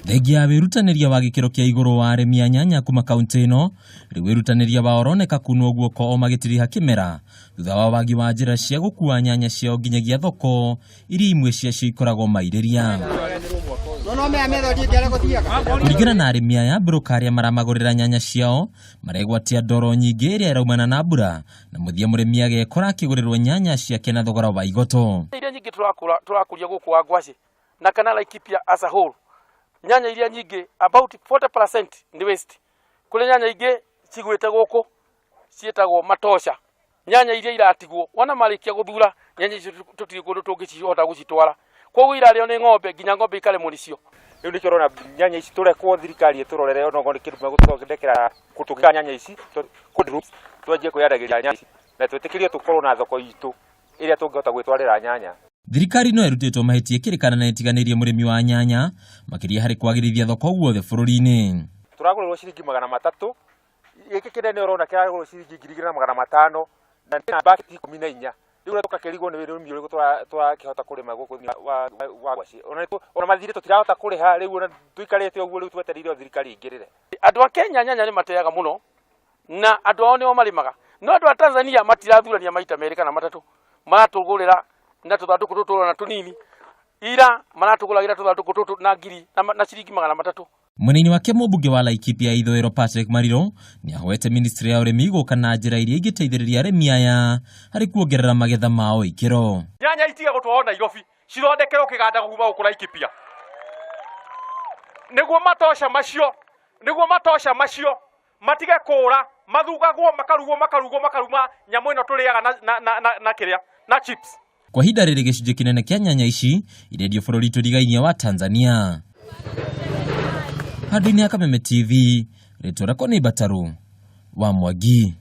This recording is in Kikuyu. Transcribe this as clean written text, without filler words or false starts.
Thengia ya wĩrutanĩria wa gĩkĩro kĩa igũrũ wa arĩmi a nyanya kuma kauntĩ ĩno, rĩu wĩrutanĩria wao ũroneka kunwo guoko o magĩtiriha kĩmera thutha wa wagi wa njĩra cia gũkua nyanya ciao nginyagia thoko iria imwe ciacio ikoragwo mairĩria. Kũringana na arĩmi aya, broka arĩa maramagũrĩra nyanya ciao maregwatia ndoro nyingĩ ĩrĩa ĩraumana na mbura na mũthia mũrĩmi agekora akĩgũrĩrwo nyanya ciake na thogora wa igoto. Iria nyingĩ tũrakũria gũkũ wa ngwacĩ na kana Laikipia as a whole, nyanya iria nyingĩ about 40% nĩ waste. Kũrĩ nyanya ingĩ cigwĩte gũkũ ciĩtagwo matosha, nyanya iria iratigwo wona marĩkia gũthura nyanya icio tũtirĩ kũndũ tũngĩcihota gũcitwara, koguo irarĩo nĩ ng'ombe nginya ng'ombe ikaremwo nĩcio. Rĩu nĩkĩo ũrona nyanya ici tũrekwo thirikari ĩtũrorere onokorwo nĩ kĩndũ megũtũthondekera tũkĩga nyanya ici cold rooms, twanjie kwĩyandagĩria nyanya ici na twĩtĩkĩrio tũkorwo na thoko itũ ĩrĩa tũngĩhota gwĩtwarĩra nyanya. Thirikari no ĩrutĩtwo mahĩtia ĩkĩrĩkana na ĩtiganĩirie mũrĩmi wa nyanya makĩria harĩ kwagĩrithia thoko guothe bũrũri-inĩ. Tũragũrĩrwo ciringi 300, gĩkĩ kĩnene ũrona kĩragũrwo ciringi 2500 na nĩ baketi 14. Rĩu tũgakĩrigwo nĩ ũrĩmi ũrĩkũ tũrakĩhota kũrĩma gũkũ wa ngwacĩ. Ona mathirĩ tũtirahota kũrĩha, rĩu ona tũikarĩte ũguo rĩu twetereire o thirikari ĩingĩrĩre. Andũ a Kenya nyanya nĩ mateaga mũno na andũ ao nĩo marĩmaga, no andũ a Tanzania matirathurania maita merĩ kana matatũ, maratũgũrĩra na tũthandũkũ tũtũ ũrona tũnini, ira maratũgũragĩra tũthandũkũ tũtũ na ngiri na ciringi 300. Mwena-inĩ wake mũmbunge wa Laikipia Ithũĩro Patrick Mariro nĩahoete ministry ya ũrĩmi gũka na njĩra iria ingĩteithĩrĩria arĩmi aya harĩ kuongerera magetha mao ikĩro. Nyanya itige gũtwarwo Nairobi, cithondekerwo kĩganda kuma gũkũ Laikipia nĩguo matosha macio, nĩguo matosha macio matige kũra, mathugagwo makarugwo makarugwo makaruma nyamũ ĩno tũrĩaga na kĩrĩa na chips. Kwa ihinda rĩrĩ gĩcunjĩ kĩnene kĩa nyanya ici irendio bũrũri tũrigainie wa Tanzania. Handũ-inĩ ha Kameme TV, rĩtwa rĩakwa nĩ Mbataru wa Mwangi.